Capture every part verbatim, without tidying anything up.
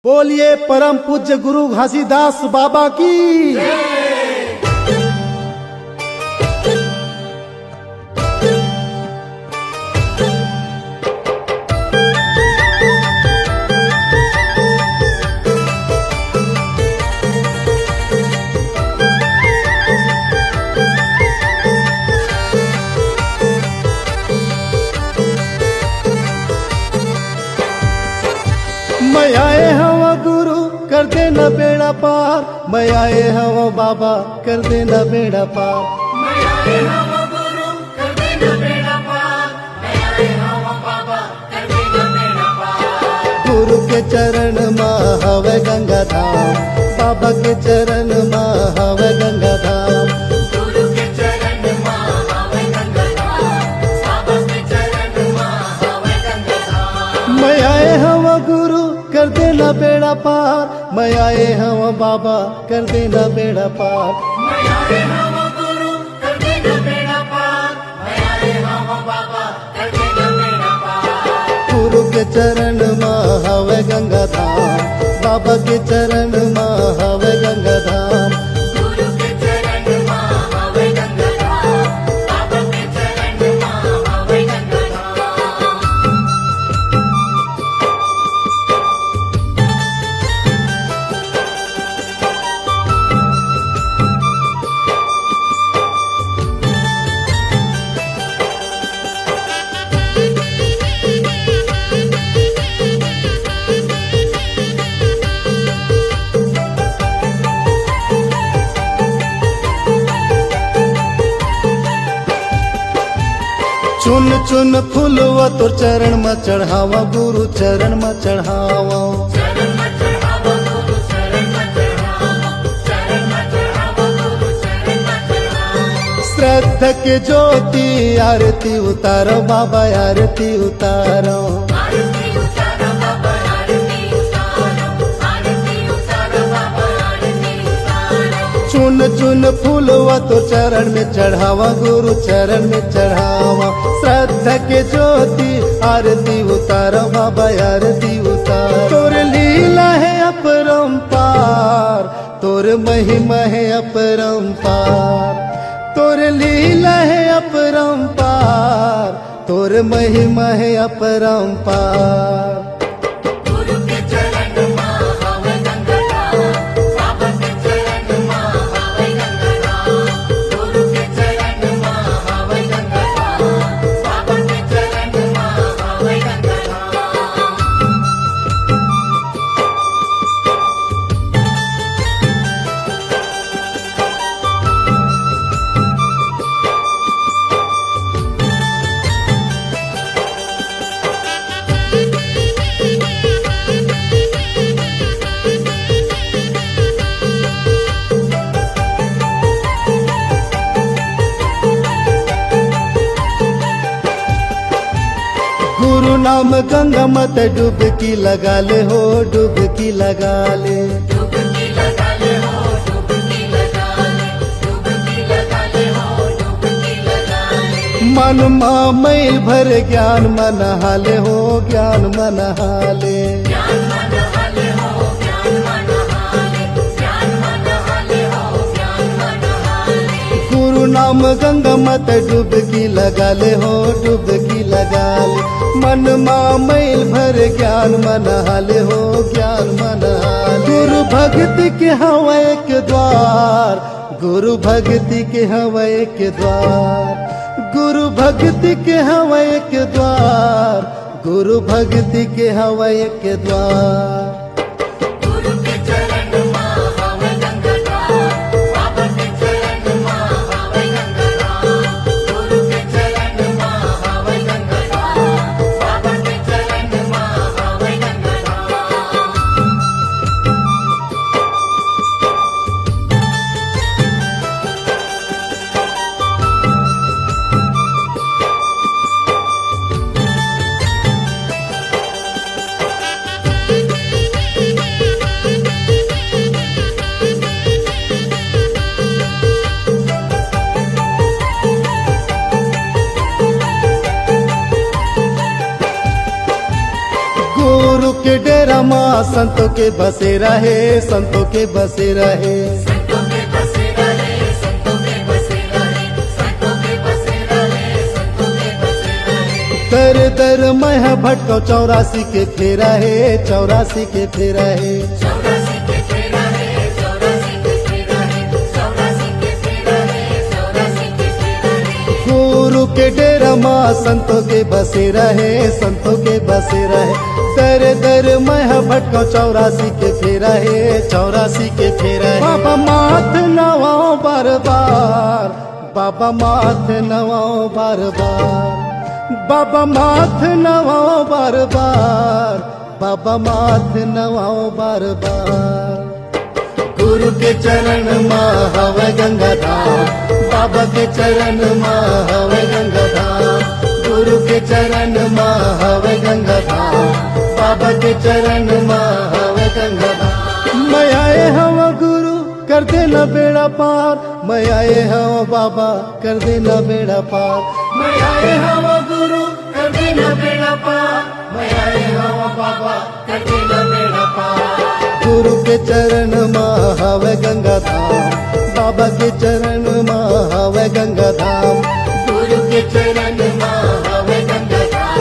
बोलिए परम पूज्य गुरु घासीदास बाबा की। मैं आए हवं गुरु, कर देना बेड़ा पार। मैं आए हवं बाबा, कर देना बेड़ा पार। मैं आए हवं गुरु, कर देना बेड़ा पार। मैं आए हवं बाबा, कर देना बेड़ा पार। गुरु के चरण मा हवय गंगा धाम, बाबा के चरण मा हवय गंगा धाम। गुरु के चरण मा हवय गंगा धाम, बाबा के चरण मा हवय गंगा धाम। मैं आए हवं गुरु, कर देना बेड़ा पार। मैं आए हवं बाबा, कर देना बेड़ा पार। मैं आए हवं गुरु, कर देना बेड़ा पार। मैं आए हवं बाबा, कर देना बेड़ा पार। गुरु के चरण मा हवय गंगा धाम, बाबा के चरण मा हवय गंगा धाम। गुरु के चरण मा हवय गंगा धाम, बाबा के चरण मा हवय गंगा धाम। चुन चुन फूलवा तोर चरण म चढ़ावा, गुरु चरण म चढ़ावा। श्रद्धा के ज्योति आरती उतारो बाबा, आरती उतारो। चुन चुन फूलवा तोर चरण में चढ़ावा, गुरु चरण में चढ़ावा। श्रद्धा के ज्योति आरती उतारो बाबा, आरती उतारो। तोर लीला हे अपरंपार, तोर महिमा हे अपरंपार। तोर लीला हे अपरंपार, तोर महिमा हे अपरंपार। गुरु के चरण मा हवय गंगा धाम, बाबा के चरण मा हवय गंगा धाम। गुरु के चरण मा हवय गंगा धाम, बाबा के चरण मा हवय गंगा धाम। गुरु नाम गंगा मत डुबकी लगा ले हो, डुबकी लगा ले। मन मा मैल भर ज्ञान मन हाले हो, ज्ञान मन हाले। गुरु नाम गंगा मत डुबकी लगा ले हो, डुबकी लगा ले। मन मा मैल भर ज्ञान मन हाले हो, ज्ञान मन हाले। गुरु भक्ति के हवय एक द्वार, गुरु भक्ति के हवय एक द्वार, गुरु भक्ति के हवय एक द्वार, गुरु भक्ति के हवय एक द्वार। गुरु के चरण मा हवय गंगा धाम, बाबा के चरण मा हवय गंगा धाम। गुरु के चरण मा हवय गंगा धाम, बाबा के चरण मा हवय गंगा धाम। के डेरा मा संतों के बसेरा हे, संतों के बसेरा हे। दर दर मैं ह भटकव, चौरासी के फेरा हे, चौरासी के फेरा हे। गुरु के डेरा मा संतों के बसेरा हे, संतों के बसेरा हे। दर दर मैं ह भटकव, चौरासी के फेरा हे, चौरासी के फेरा हे। बाबा माथ नवाओ बार बार, बाबा माथ नवाओ बार बार, बाबा माथ नवाओ बार बार, बाबा माथ नवाओ बार बार। गुरु के चरण मा हवय गंगा धाम, बाबा के चरण मा हवय गंगा धाम। गुरु के चरण मा हवय गंगा धाम, बाबा के चरण मा हवय गंगा धाम। मैं आए हवं गुरु, कर देना बेड़ा पार। मैं आए हवं बाबा, कर देना बेड़ा पार। मैं आए हवं गुरु, कर देना बेड़ा पार। मैं आए हवं बाबा, कर देना बेड़ा पार। गुरु के चरण मा हवय गंगा धाम, बाबा के चरण मा हवय गंगा धाम। गुरु के चरण मा हवय गंगा धाम,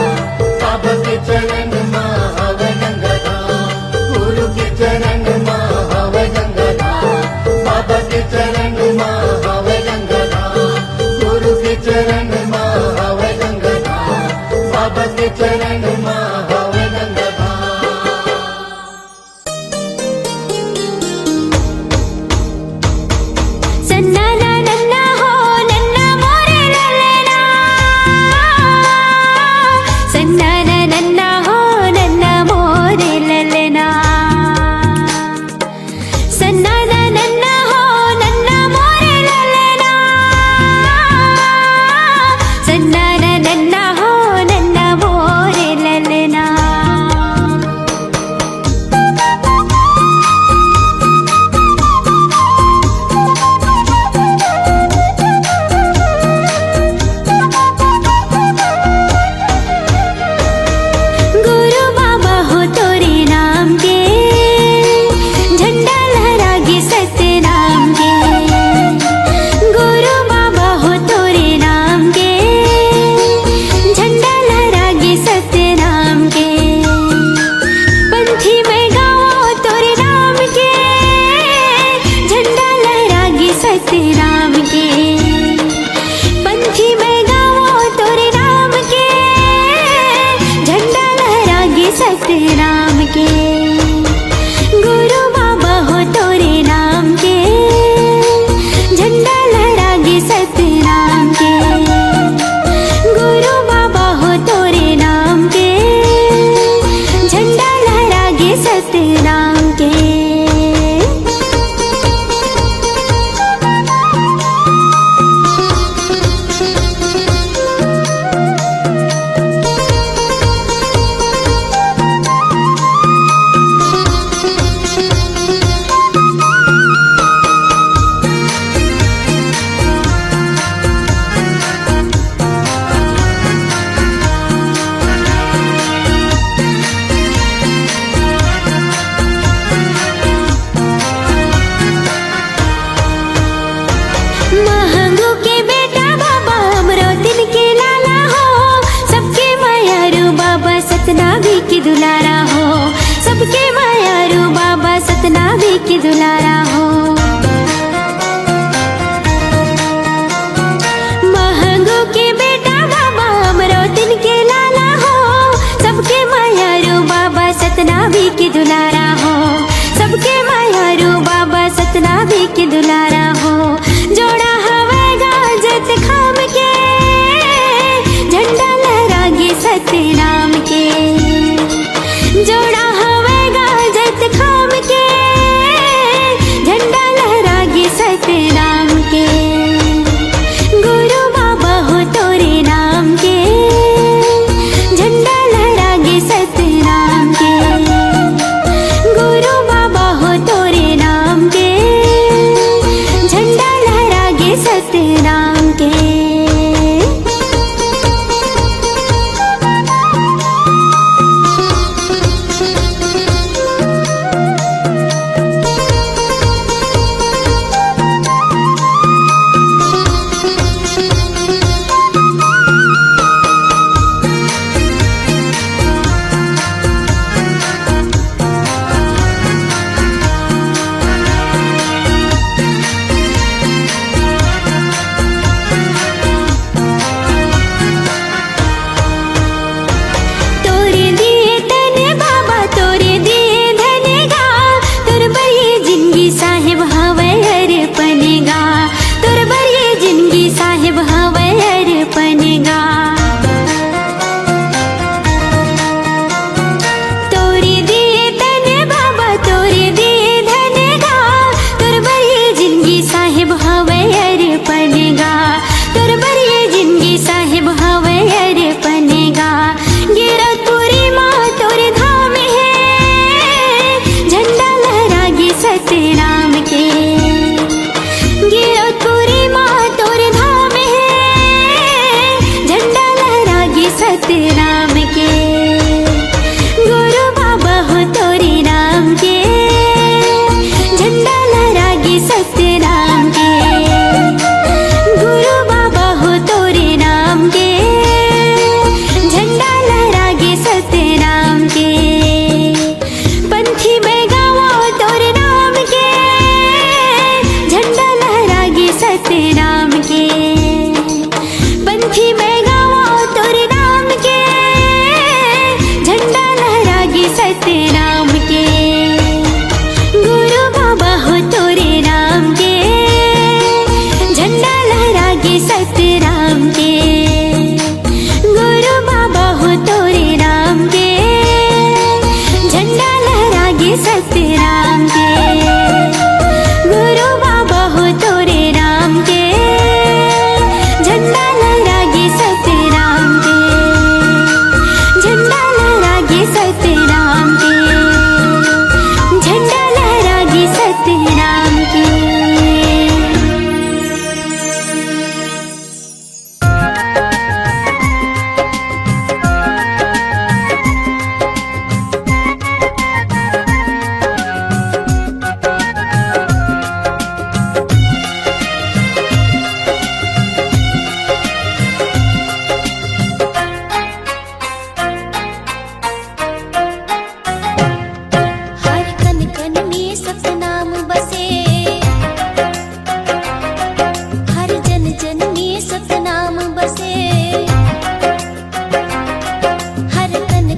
बाबा के चरण मा हवय गंगा धाम। गुरु के चरण मा हवय गंगा धाम, बाबा के चरण मा हवय गंगा धाम। गुरु के चरण मा हवय गंगा धाम, बाबा के चरण मा हवय गंगा धाम। सन्नाना नन्ना हो नन्ना मोरे ललना, सन्नाना नन्ना हो नन्ना मोरे ललना। सन्नाना नन्ना हो नन्ना मोरे ललना, सन्नाना नन्ना हो नन्ना मोरे ललना। गुरु बाबा हो तोरे नाम के, झंडा लहरागे सतनाम के। गुरु बाबा हो तोरे नाम के, झंडा लहरागे सतनाम के। पंथी मैं गावों तोरे नाम के, झंडा लहरागे सतनाम के। पंथी मैं गावों तोरे नाम के, झंडा लहरागे सतनाम के। गुरु बाबा हो तोरे नाम के, झंडा लहरागे सतनाम के। गुरु बाबा हो तोरे नाम के, झंडा लहरागे सतनाम के। महंगू के बेटा बाबा, हमरो दिन के लाला हो। सबके मयारू बाबा, सतनामी के दुलारा हो। सबके मयारू बाबा, सतनामी के दुलारा हो। महंगू के बेटा बाबा, हमरो दिन के लाला हो। सबके मयारू बाबा, सतनामी के दुलारा हो। सबके मयारू बाबा, सतनामी के दुलारा हो। जोड़ा हवय गाजत खाम के, झंडा लहरागे सतनाम के। जोड़ा हवय गाजत खाम के, झंडा लहरागे सतनाम के। गुरु बाबा हो तोरे नाम के, झंडा लहरागे सतनाम के। गुरु बाबा हो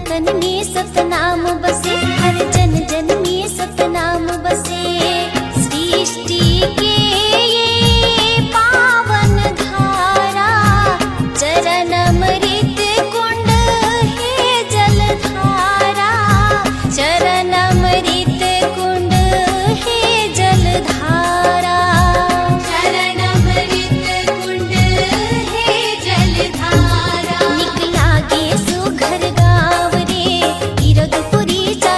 तन में सतनाम बसे, हर जन जन में सतनाम बसे। सृष्टि के ये पावन धारा, चरण अमृत कुंड हे जलधारा, चरण अमृत कुंड हे जलधारा, चरण अमृत कुंड हे जलधारा। निक लागे सुघर गाँव रे, ईरगपुरी चा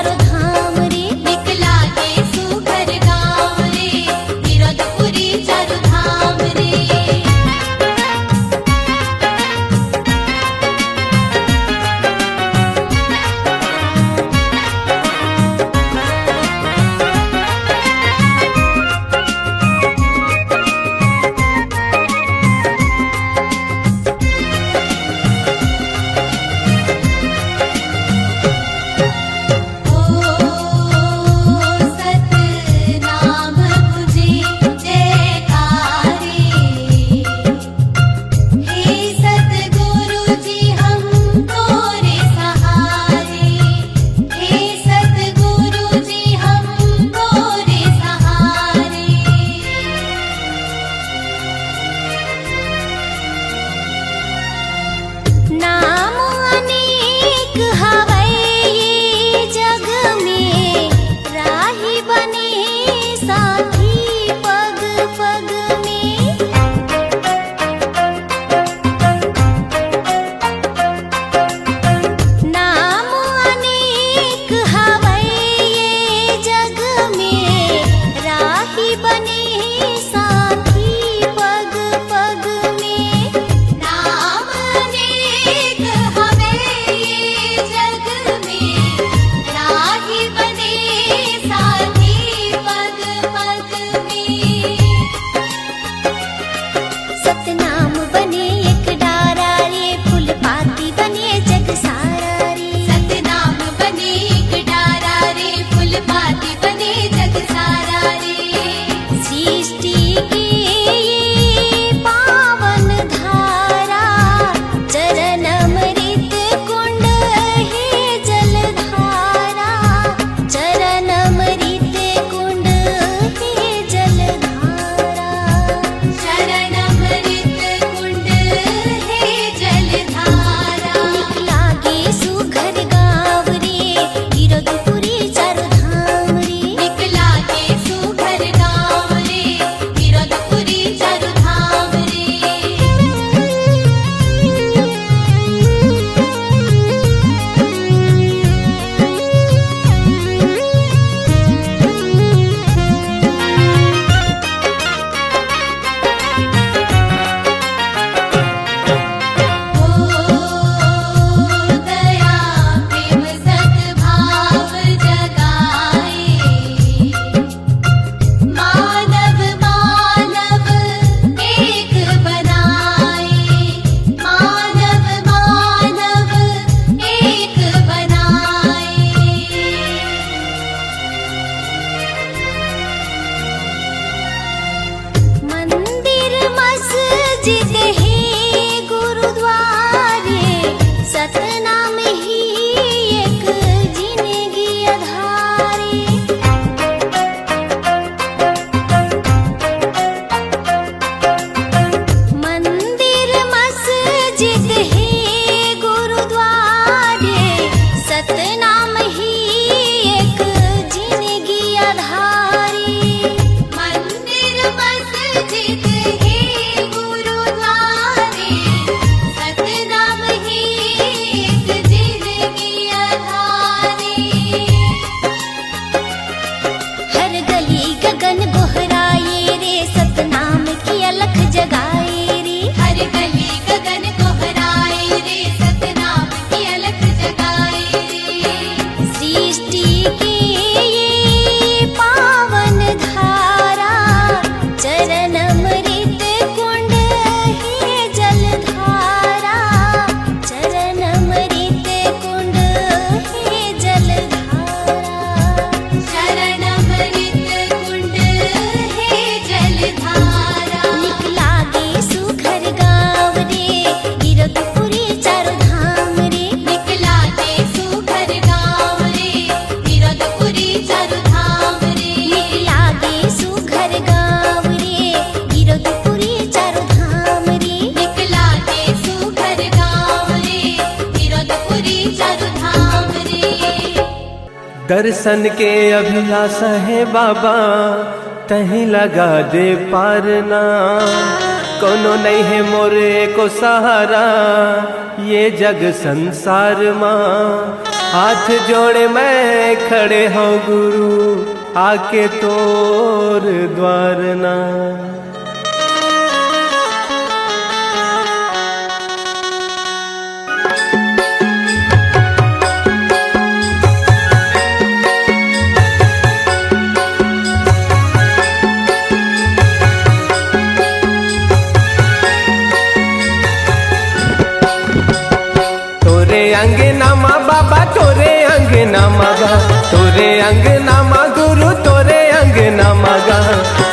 दर्शन के अभिलाषा हे बाबा, तहीं लगा दे पार ना। कोनो नइ हे मोर एको सहारा, ये जग संसार मा। हाथ जोड़े मैं खड़े हँव गुरु, आके तोर द्वार ना। तोरे अंगना मा बाबा, तोरे अंगना मा गा, तोरे अंगना मा गुरु, तोरे अंगना मा गा।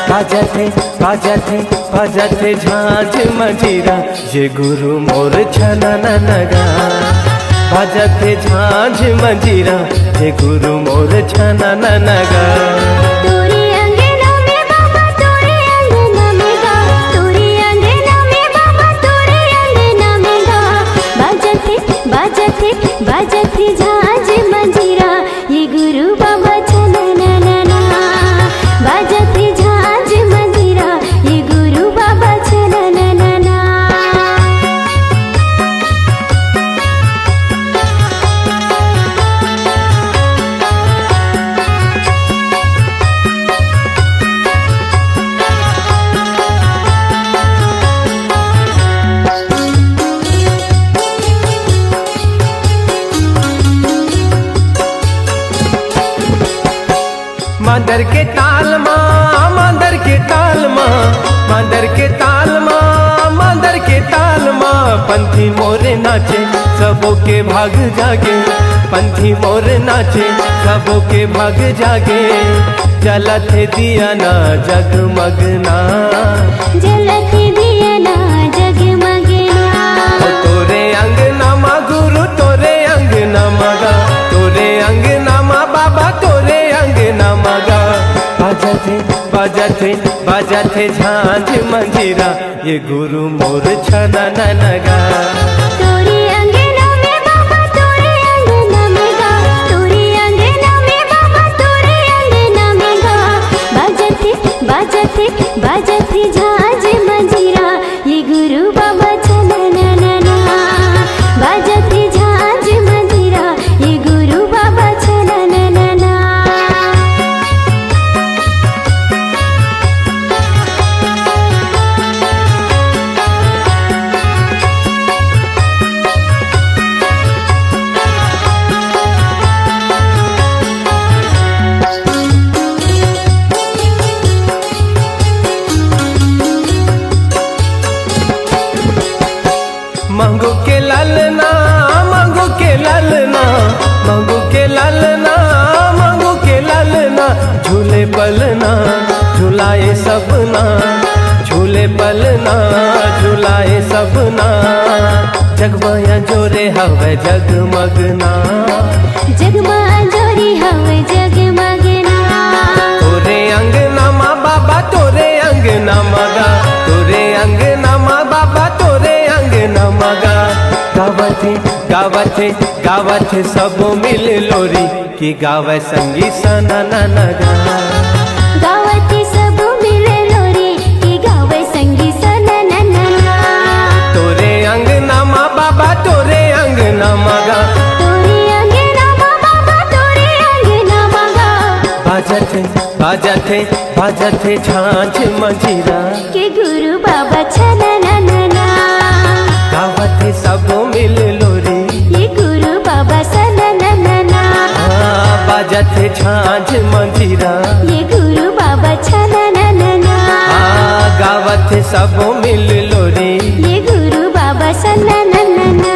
बाजत हे, बाजत हे, बाजत हे झांझ मंजीरा, ये गुरु मोर छनन गा। बाजत हे झांझ मंजीरा, ये गुरु मोर छनन गा। तोरे अंगना में बाबा, तोरे अंगना में गा, तोरे अंगना में बाबा, तोरे अंगना में गा। बाजत हे, बाजत हे, बाजत हे झांझ मंजीरा, ये गुरु बाबा छनननना। बाजत हे झांझ मंजीरा, ये गुरु बाबा छनननना। मांदर के ताल मा, मांदर के ताल मा, मांदर के ताल मा, मांदर के ताल मा, पंथी मोर नाचे, सबो के भाग जागे। पंथी मोर नाचे, सबो के भाग जागे। जलत हे दिया ना जगमग ना। जलत हे दिया ना जगमग ना। ओ तोरे अंगना मा गुरु, तोरे अंगना मा गा, तोरे अंगना मा बाबा, तोरे अंगना मा गा। बाजत हे, बाजत हे, बाजत हे झांझ मंजीरा, ये गुरु मोर छननन गा। तोरे अंगना में बाबा, तोरे अंगना में गा, तोरे अंगना में बाबा, तोरे अंगना में गा। बाजत हे, बाजत हे, बाजत हे झांझ मंजीरा, ये गुरु बाबा छनननना। बाजत हे झांझ मंजीरा, ये गुरु बाबा छनननना। मांगू के लालना, मांगू के लालना, मांगू के लालना, मांगू के लालना, झूले पलना, झुलाए सबना, झूले पलना, झुलाए सबना। जगमग अंजोरे हवे जगमगना। जगमग अंजोरे हवे जगमगना। तोरे अंगना मा बाबा, तोरे अंगना मा गा, तोरे अंगना मा बाबा, तोरे अंगना मा गा। गावत हे, गावत हे, गावत हे सबो मिल लोरी, कि गावय संगी सननन गा। गावत हे सबो मिल लोरी, कि गावय संगी सननन गा। तोरे अंगना मा बाबा, तोरे अंगना मा गा। तोरे अंगना मा बाबा, तोरे अंगना मा गा। बाजत हे, बाजत हे, बाजत हे झांझ मंजीरा। के गुरु बाबा छनननना। गावत हे सबो मिल लोरी। ये गुरु बाबा सनननना। हाँ, बाजत हे झांझ मंजीरा। ये गुरु बाबा छनननना। हाँ, गावत हे सबो मिल लोरी। ये गुरु बाबा सनननना।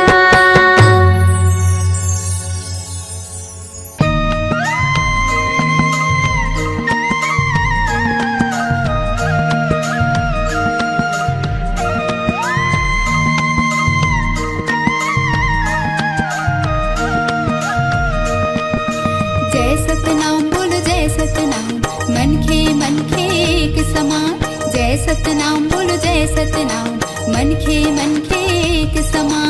जय सतनाम बोलो जय सतनाम, मनखे मनखे एक समान। जय सतनाम बोलो जय सतनाम, मनखे मनखे एक समान।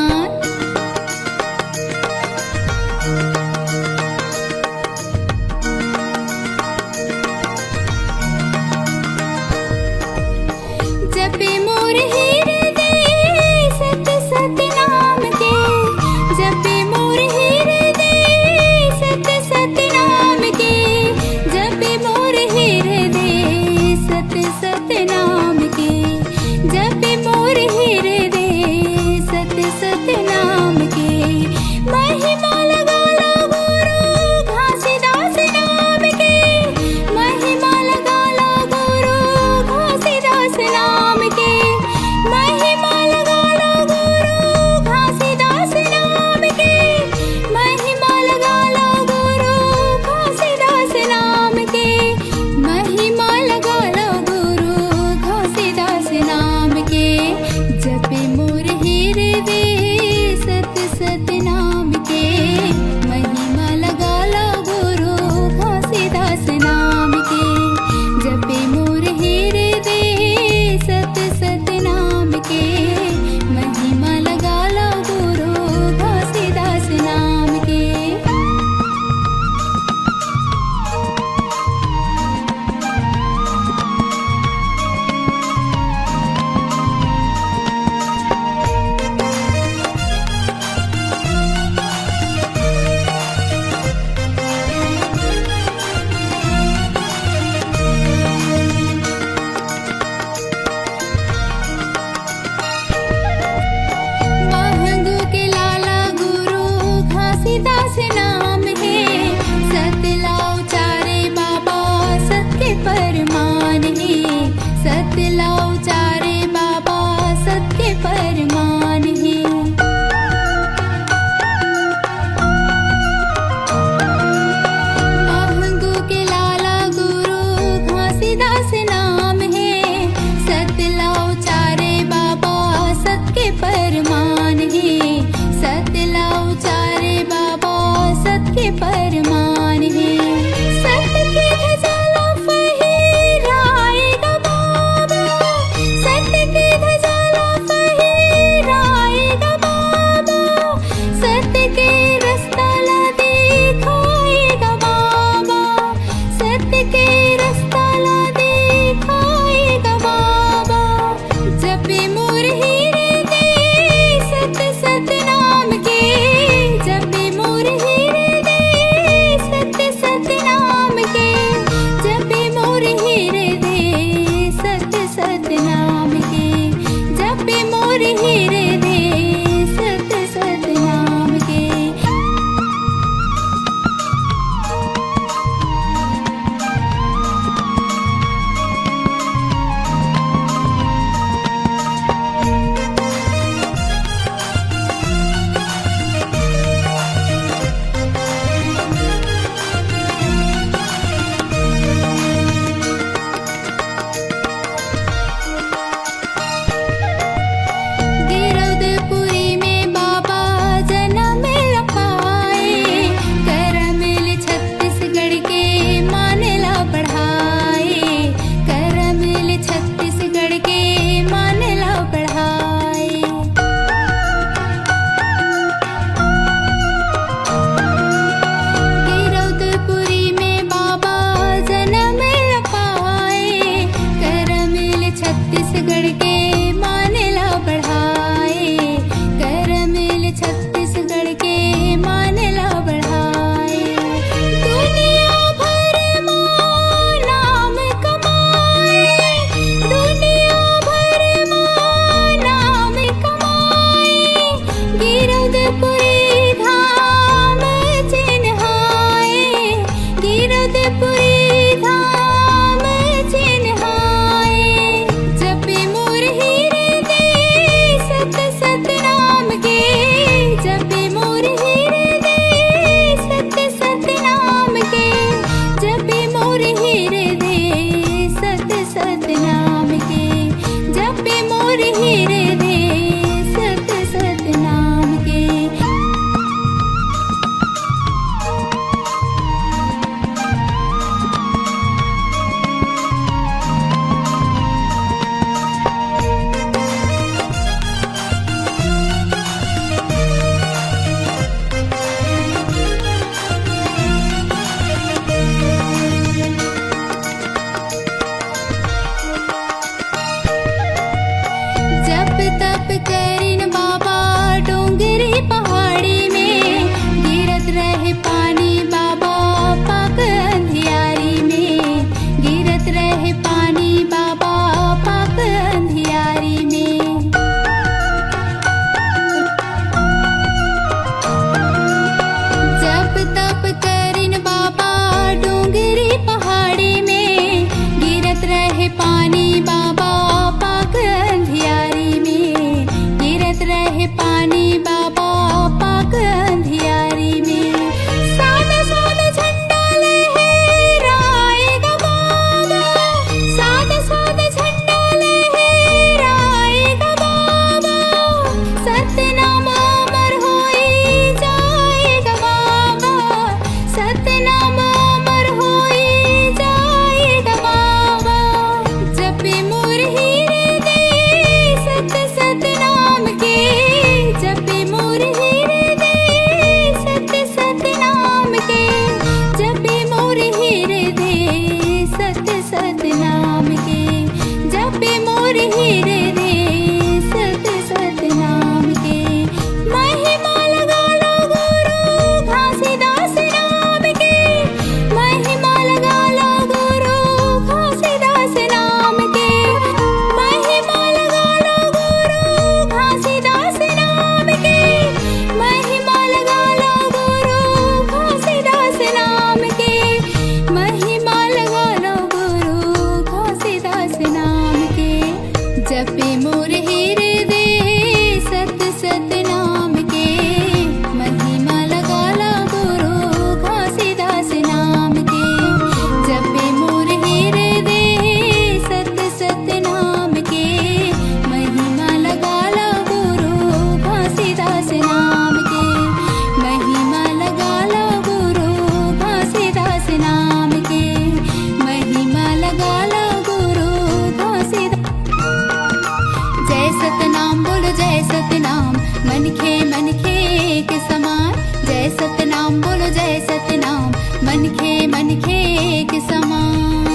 मनखे मनखे एक समान।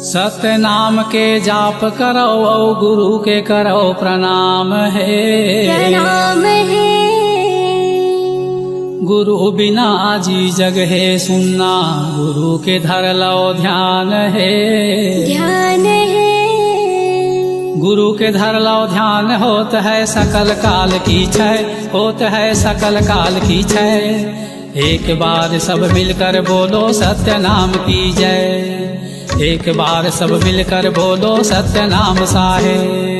सत्य नाम के जाप करव अउ गुरु के करव प्रणाम हे। प्रणाम हे। गुरु बिना जी जग हे सुन्ना, गुरु के धर लव ध्यान हे। ध्यान हे। गुरु के धर लव ध्यान होत हे सकल काल की छै, होत हे सकल काल की छै। एक बार सब मिलकर बोलो सत्य नाम की जय। एक बार सब मिलकर बोलो सत्य नाम साहेब।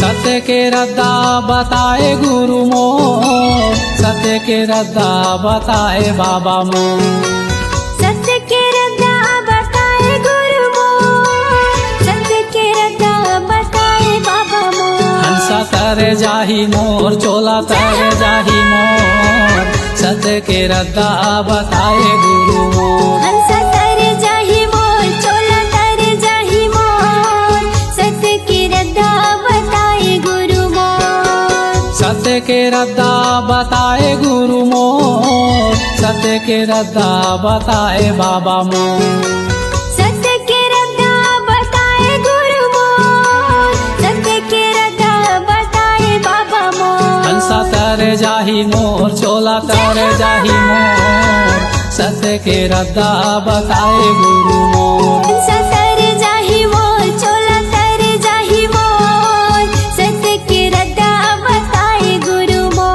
सत्य के रद्दा बताए गुरु मोर, सत्य के रद्दा बताए बाबा मोर। सत्य के रद्दा बताए गुरु मोर, सत्य के रद्दा बताए बाबा मोर। हंसा तर जाही मोर, चोला तर जाही मोर, सत्य के रद्दा बताए गुरु मोर। हंसा तर जाही मोर, चोला तर जाही मोर, सत्य के रद्दा बताए गुरु मोर। सत्य के रद्दा बताए गुरु मोर, सत्य के रद्दा बताए बाबा मोर। सत्य के रद्दा बताए गुरु मोर, सत्य के रद्दा बताए बाबा मोर। हंसा तर जाही मोर, चोला तर जाही मोर, सत्य के रद्दा बताए गुरु मोर। हंसा तर जाही मोर, चोला तर जाही मोर, सत्य के रद्दा बताए गुरु मोर।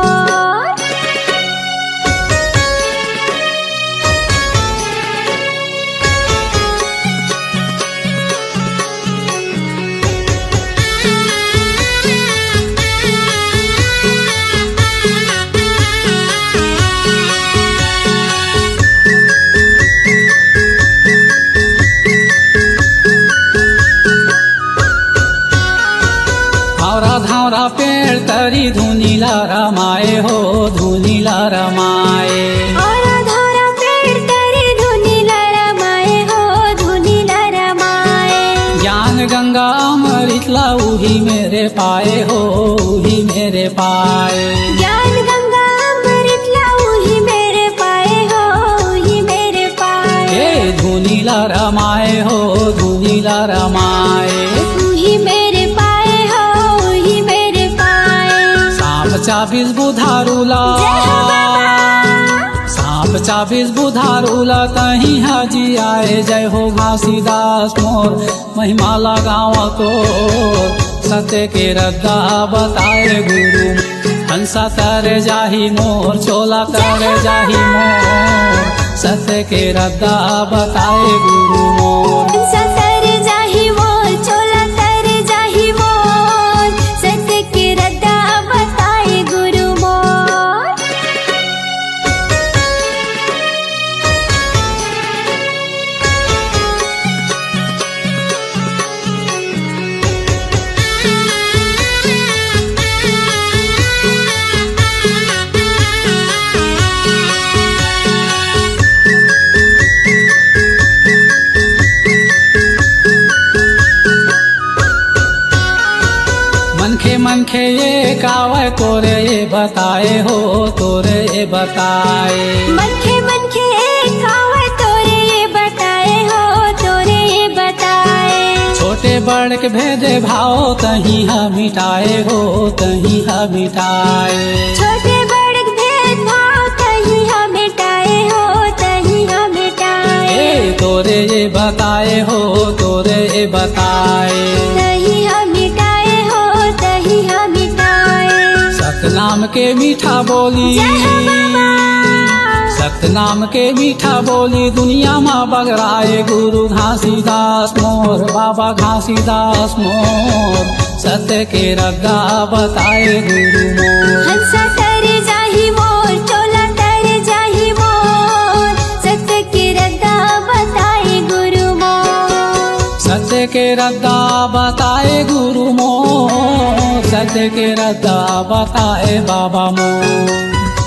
हौरा धौरा पेड़ तरी धुनी ला रमाए हो, धुनी ला रमाए। हौरा धौरा पेड़ तरी धुनी ला रमाए हो, धुनी ला रमाए। ज्ञान गंगा अमृत ला उही मेर पाए हो, उही मेर पाए। ज्ञान गंगा अमृत ला उही मेर पाए हो, उही मेर पाए। ए धुनी ला रमाए हो, धुनी ला रमाए। उही मेर पाए हो, उही मेर पाए। सांप चाबिस बुधारू ला। जय हो बाबा। सांप चाबिस बुधारू ला तहीं हा जियाए। जय हो घासीदास मोर, महिमा ला गावँव तोर। सत्य के रद्दा बताए गुरु, हंसा तर जाही मोर, चोला तर जाही मोर। सत्य के रद्दा बताए गुरु मोर। हंसा तर जाही मोर, चोला तर जाही मोर। सत्य के रद्दा बताए गुरु मोर। मनखे मनखे एक आवय, तोरे ये बताए हो, तोरे ये बताए। मनखे मनखे एक आवय, तोरे ये बताए हो, तोरे ये बताए। छोटे बड़ के भेद भाव तहीं हा मिटाए हो, तहीं हा मिटाए। छोटे बड़ के भेद भाव तहीं हा मिटाए हो, तहीं हा मिटाए। ए तोरे ये बताए हो, तोरे ये बताए। तहीं हा मिटाए हो, तहीं हा मिटाए। सतनाम के मीठा बोली। जय हो बाबा। सतनाम के मीठा बोली दुनिया मा बगराए गुरु घासीदास मोर, बाबा घासीदास मोर। सत्य के रद्दा बताए गुरु मोर। हंसा तर जाही मोर, चोला तर जाही मोर। सत्य के रद्दा बताए गुरु मोर। सत्य के रद्दा बताए गुरु मोर, सत्य के रद्दा बताए बाबा मोर।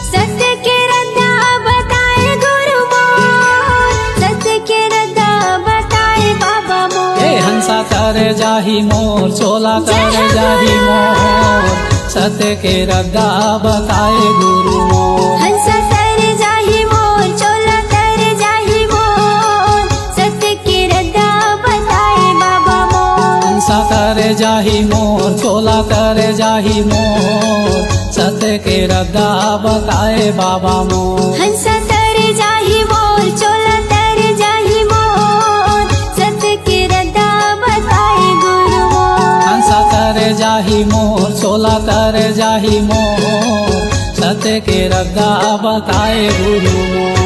सत्य के रद्दा बताए गुरु मोर, सत्य के रद्दा बताए बाबा मोर। ए हंसा तरे जाही मोर, चोला तरे जाही मोर। सत्य के रद्दा बताए गुरु मोर। हंसा तरे जाही मोर, चोला तरे जाही मोर। सत्य के रद्दा बताए बाबा मोर। हंसा तरे जाही मोर, चोला तरे जाही मोर। सत्य के रद्दा बताए बाबा मोर। हंसा तरे जाही मोर, चोला तरे जाही मोर। सत्य के रद्दा बताए गुरु मोर। हंसा तरे जाही मोर, चोला तरे जाही मोर। सत्य के रद्दा बताए गुरु मोर।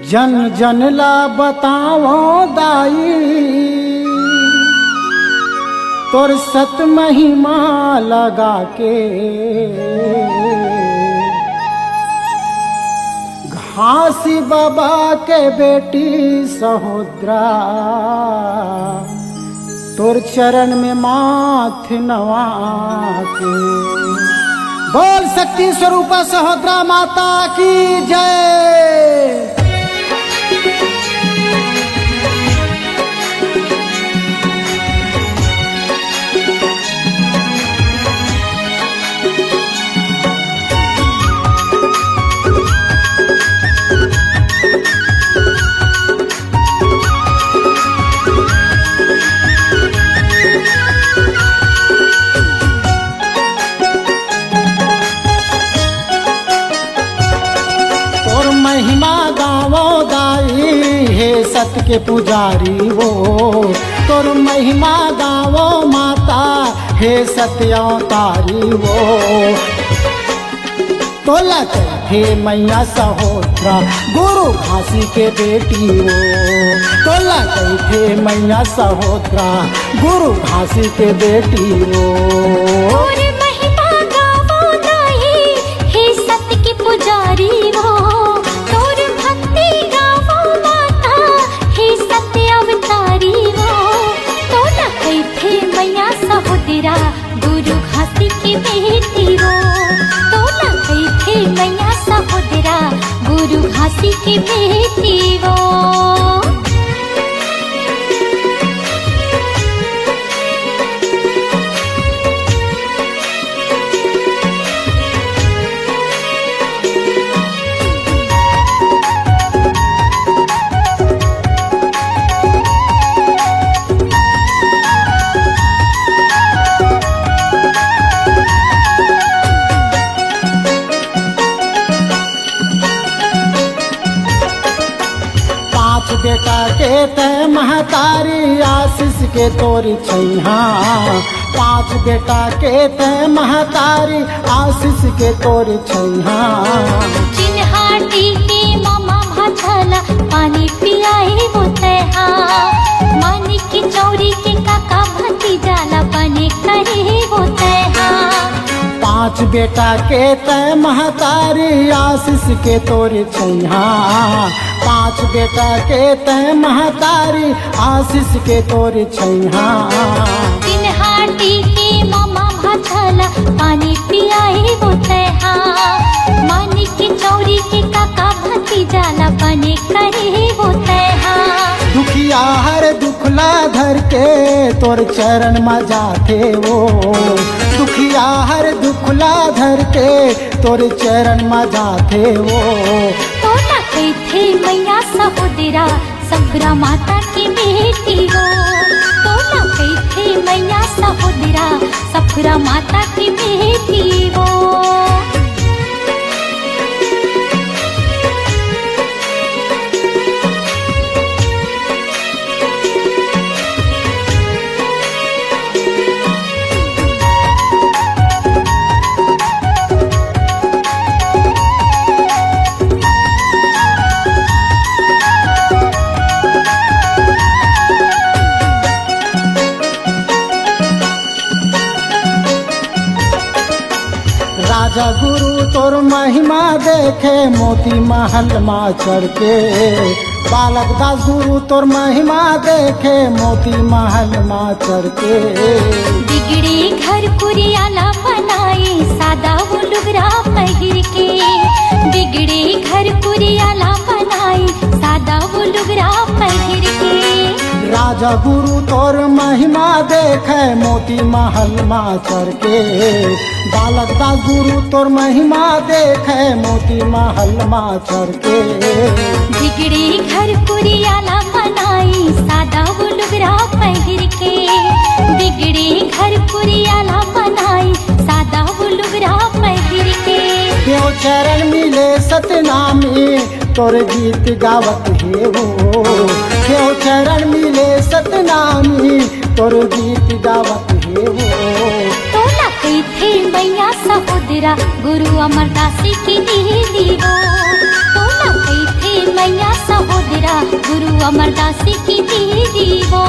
जन जन ला बतावो दाई, तोर सत महिमा लगा के। घासी बाबा के बेटी सहोदरा, तोर चरण में माथ नवा के। बोल शक्ति स्वरूपा सहोदरा माता की जय। तोर महिमा गावो दाई, हे सत के पुजारी वो। तोर महिमा गावो माता, हे सत अवतारी वो। तोला कहिथे मैया सहोदरा, गुरु घासी के बेटी वो। तोला कहिथे मैया सहोदरा, गुरु घासी के बेटी वो। तोर महिमा गावो दाई, हे सत के पुजारी वो। तोर भक्ति गावो माता, हे सत अवतारी वो। तोला कहिथे मैया सहोदरा, गुरु घासी के बेटी वो। तोला कहिथे मैया सहोदरा, गुरु घासी के बेटी वो। पांच बेटा के तैं महतारी, आशीष के तोर छैहा। पांच बेटा के तैं महतारी, आशीष के तोर छैहा। चिन्हाटी के मामा भांचा ला पानी पियाए वो तैहा। मानिक के चौरी के काका भतीजा ला बने करे वो तैहा। पांच बेटा के तैं महतारी, आशीष के तोर छैहा। पांच बेटा के तैं महतारी, आशीष के तोर छैहा। चिन्हाटी के मामा भांचा ला पानी पियाए वो तैहा। मानिक के चौरी के काका भतीजा ला बने करे वो तैहा। दुखिया हर दुख ला धर के तोर चरण म जाथे वो। दुखिया हर दुख ला धर के तोर चरण म जाथे वो। तोला कहिथे मैया सहोदरा, सखुरा माता के बेटी वो। तोला कहिथे मैया सहोदरा, सखुरा माता के बेटी वो। राजा गुरु तोर महिमा देखे, मोती महल मा चढ़ के। बालक दास गुरु तोर महिमा देखे मोती महल मा चढ़ के। बिगड़े घर कुरिया ला बनाई, सादा वो लुगरा पहिर के। बिगड़े घर कुरिया ला बनाई, सादा वो लुगरा पहिर के। राजा गुरु तोर महिमा देखे मोती महल मा चढ़ के। बालक दास गुरु तोर महिमा देखे मोती महल मा चढ़ के। बिगड़े घर कुरिया ला बनाई, सादा वो लुगरा पहिर के। बिगड़े घर कुरिया ला बनाई, सादा वो लुगरा पहिर के। देव चरण मिले सतनामी, तोर गीत गावत हे वो। देव चरण मिले सतनामी, तोर गीत गावत हे वो। तोला कहिथे मैया सहोदरा, गुरु अमरदास के दीदी वो। तोला कहिथे मैया सहोदरा, गुरु अमरदास के दीदी वो।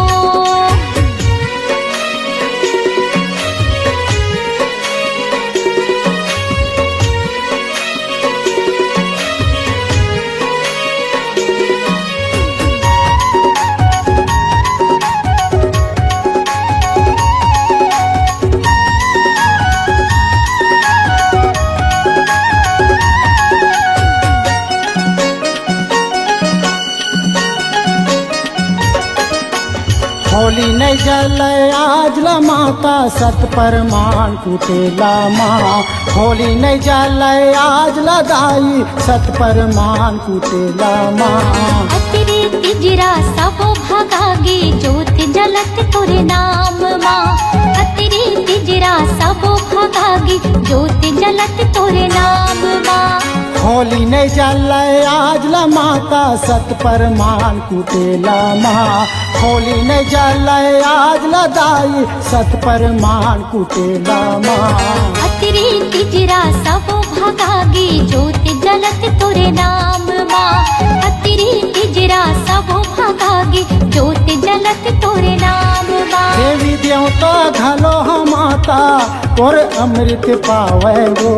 होली नहीं जले आज ला माता, सत परमान कुटेला मा। होली नहीं जले आज ला दाई, सत परमान कुटेला मा। अतरी तिजरा सबो भगागे, जोत जलत तोरे नाम मा। अतरी तिजरा सबो भगागे, जोत जलत तोरे नाम मा। होली नहीं जले आज ला माता, सत परमान कुटेला मा। होली नहीं जले आज ला दाई, सत परमान कुटेला मा। अतरी तिजरा सबो भगागे, जोत जलत तोरे नाम मा। अतरी तिजरा सबो भगागे, जोत जलत तोरे नाम मा। देवी देवता घलो ह माता, तोर अमृत पावे वो।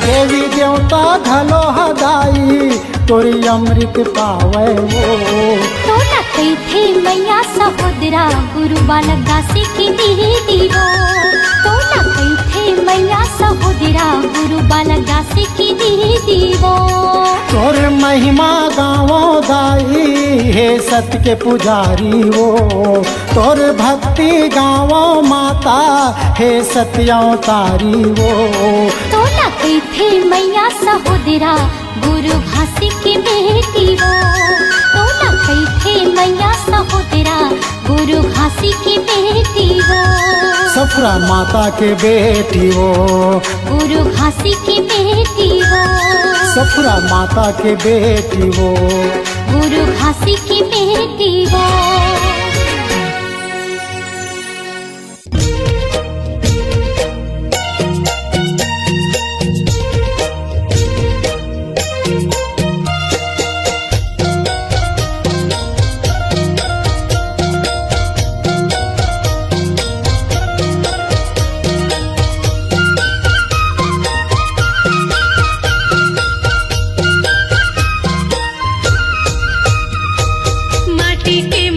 देवी देवता घलो ह दाई, तोर अमृत पावे वो। तोला कहिथे मैया सहोदरा, गुरु बालक दास के दीदी वो। तोला कहिथे मैया सहोदरा, गुरु बालक दास के दीदी वो। तोर महिमा गावो दाई, हे सत के पुजारी वो। तोर भक्ति गावो माता, हे सत अवतारी वो। तोला कहिथे मैया सहोदरा, गुरु घासी के बेटी वो। तोला कहिथे मैया सहोदरा, गुरु घासी के बेटी वो। सफरा माता के बेटी वो। गुरु घासी के बेटी वो। सफरा माता के बेटी वो। गुरु घासी के बेटी वो। माटी के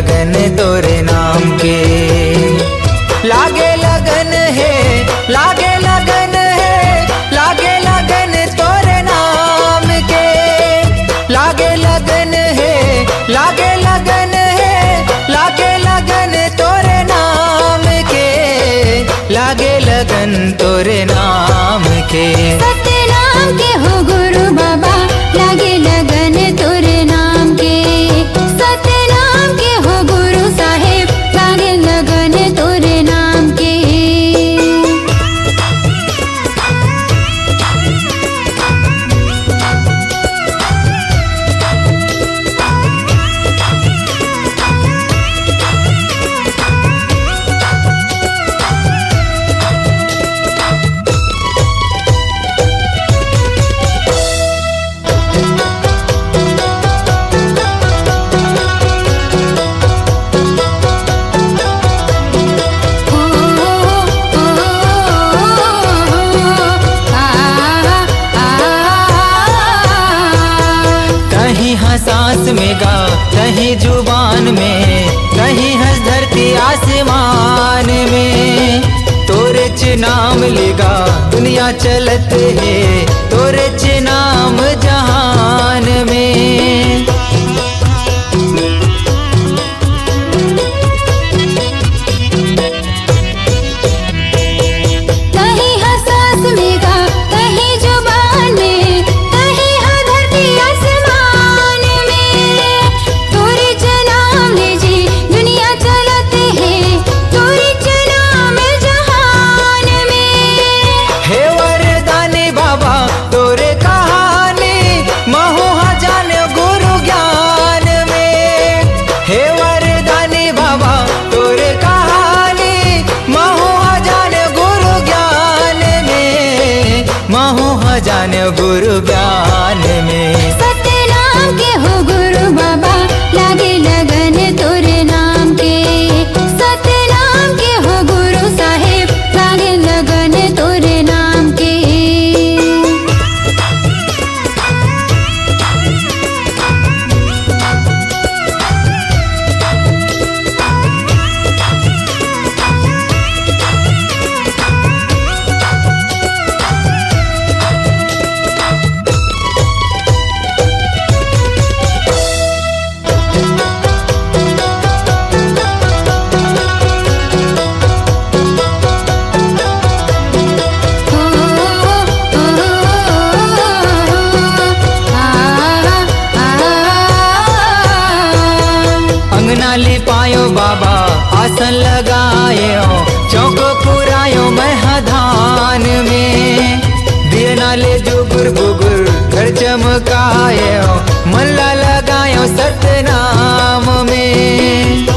लगन तोरे नाम के। लागे लगन हे, लागे लगन हे, लागे लगन तोरे नाम के। लागे लगन हे, लागे लगन हे, लागे लगन तोरे नाम के। लागे लगन तोरे नाम के। सतनाम के हो गुरु बाबा, लागे लगन तोरे नाम के। सतनाम के हो गुरु साहेब, लागे लगन तोरे नाम के। कहीं ह सांस में गा, कहीं जुबान में, कहीं हंस धरती आसमान में। तोरेच नाम लेगा दुनिया चलत हे, तोरेच नाम जहान में। कहीं ह सांस में गा, कहीं जुबान में, कहीं ह धरती आसमान में। तोरेच नाम ले जी दुनिया चलत हे, तोरेच नाम जहान में। हे वरदानी बाबा तोरे कहानी, महू ह जाने गुरु ज्ञान में। हे वरदानी बाबा तोरे कहानी, महू ह जाने गुरु ज्ञान में, महू ह जाने गुरु ज्ञान में। सतनाम के हो गुरु बाबा, लागे लगन तोरे नाम के। सतनाम के हो गुरु साहेब, लागे लगन तोरे नाम के। अंगना लिपायो बाबा, आसन लगायो, चौक पुरायो मैं ह धान में। दियना ले जुगुर बुगुर घर चमकायो, मन ला लगायो सतनाम में।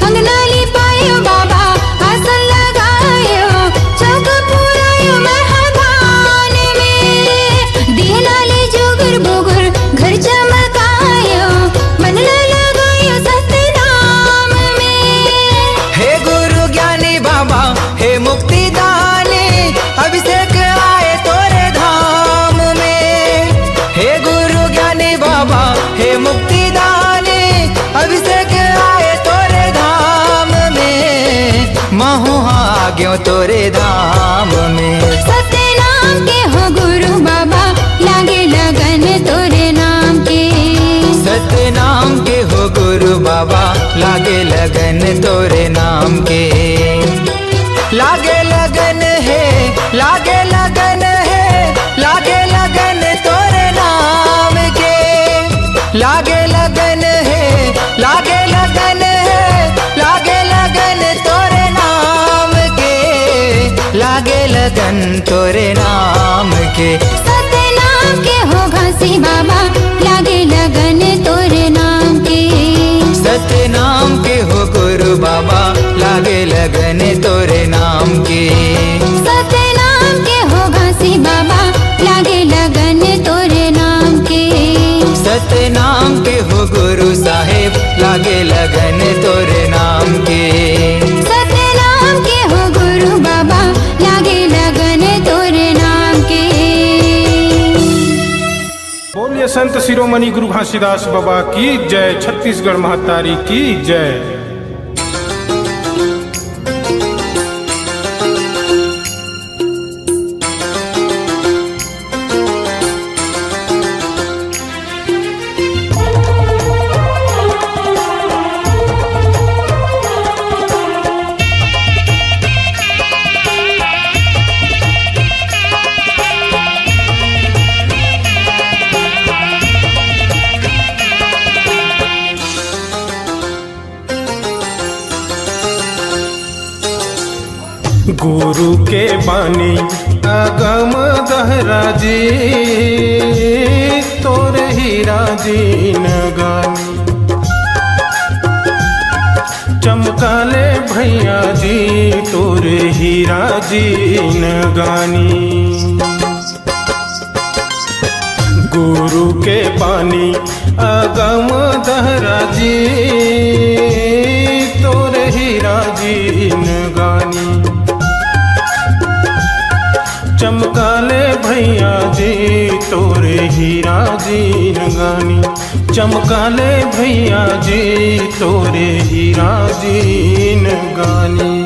अंगना लिपायो बाबा, आसन लगायो, चौक पुरायो मैं ह धान में। दियना ले जुगुर बुगुर घर चमकायो, मन ला लगायो सतनाम में। हे गुरु ज्ञानी बाबा, हे मुक्तिदानी, अभिषेक आए तोरे धाम में। हे गुरु ज्ञानी बाबा, हे मुक्तिदानी, अभिषेक आए तोरे धाम में। महू ह आग्यो तोरे धाम में। सतनाम के हो गुरु बाबा, लागे लगन तोरे नाम के। सतनाम के हो गुरु बाबा, लागे लगन तोरे नाम के। लागे लगन हे, लागे लगन हे, लागे लगन तोरे नाम के। लागे लगन हे, लागे लगन हे, लागे लगन तोरे नाम के। लागे लगन तोरे नाम के। सतनाम के हो घासी बाबा, लागे लगन तोरे नाम के। सतनाम के हो गुरु बाबा, लागे लगन तोरे नाम के। सतनाम के हो घासी बाबा, लागे लगन तोरे नाम के। सतनाम के हो गुरु साहेब, लागे लगन तोरे नाम के। सतनाम के हो गुरु बाबा, लागे लगन तोरे नाम के। संत शिरोमणि गुरु घासीदास बाबा की जय, छत्तीसगढ़ महतारी की जय। गुरु के बानी अगम दहरा जी, तोर हीरा जिनगानी। चमका ले भैया जी, तोर हीरा जिनगानी। गुरु के बानी अगम दहरा जी, तोर हीरा जिनगानी। चमका ले भैया जी, तोर हीरा जिनगानी। चमका ले भैया जी, तोर हीरा जिनगानी।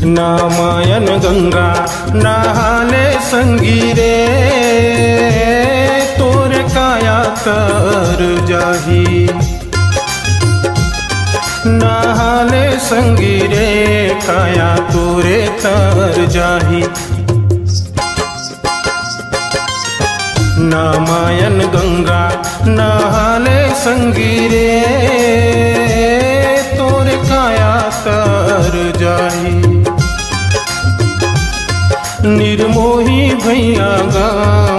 नहाय न गंगा नहा ले संगी रे, तोर काया तर जाही। नहा ले संगी रे, काया तोर तर जाही। नहाय न गंगा नहा ले संगी रे, तोर काया तर जाही। निर्मोही भैया गा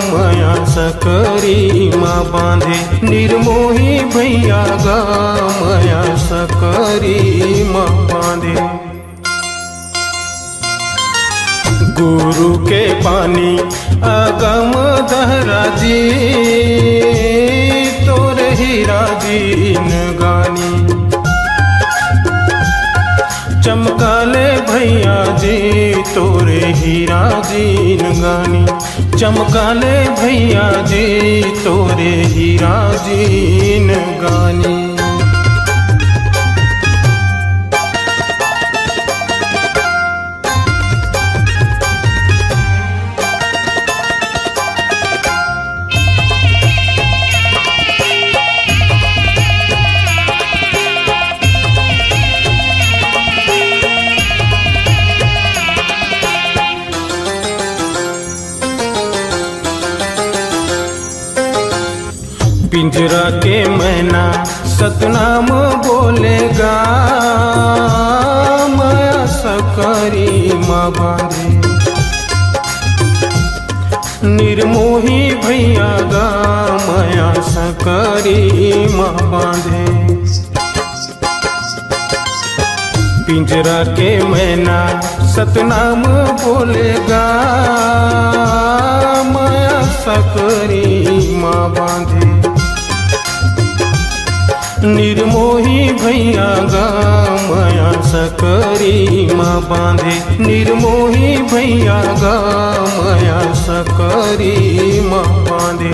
मया सकरी मा बांधे, निर्मोही भैया गा मया सकरी मा बांधे। गुरु के बानी अगम दहरा जी, तोर हीरा जिनगानी। चमका ले भैया जी, तोर हीरा जिनगानी। चमका ले भैया जी, तोर हीरा जिनगानी। पिंजरा के मैना सतनाम बोले गा, मया सकरी मा बांधे। निर्मोही भैया गा मया सकरी मा बांधे। पिंजरा के मैना सतनाम बोले गा, मया सकरी मा बांधे। निर्मोही भैया गा मया सकरी मा बांधे, निर्मोही भैया गा मया सकरी मा बांधे।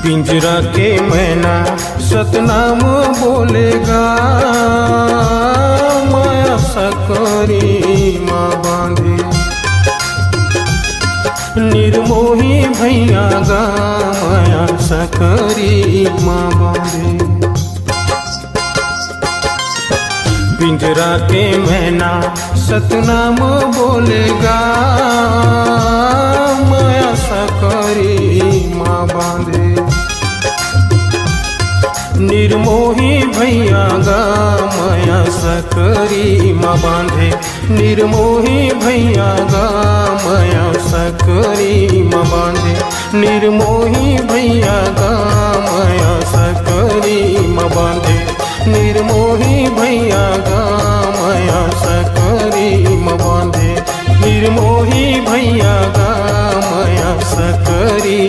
पिंजरा के मैना सतनाम बोले गा, मया सकरी मा बांधे। निर्मोही भैया गा मया सकरी मा बांधे। पिंजरा के मैना सतनाम बोले गा, मया सकरी मा बांधे। निर्मोही भैया गा मया सकरी मा बांधे। निर्मोही भैया गा मया सकरी मा बांधे। निर्मोही भैया गा मया निर्मोही भैया गा मया सकरी म बांधे, निर्मोही भैया गा मया सकरी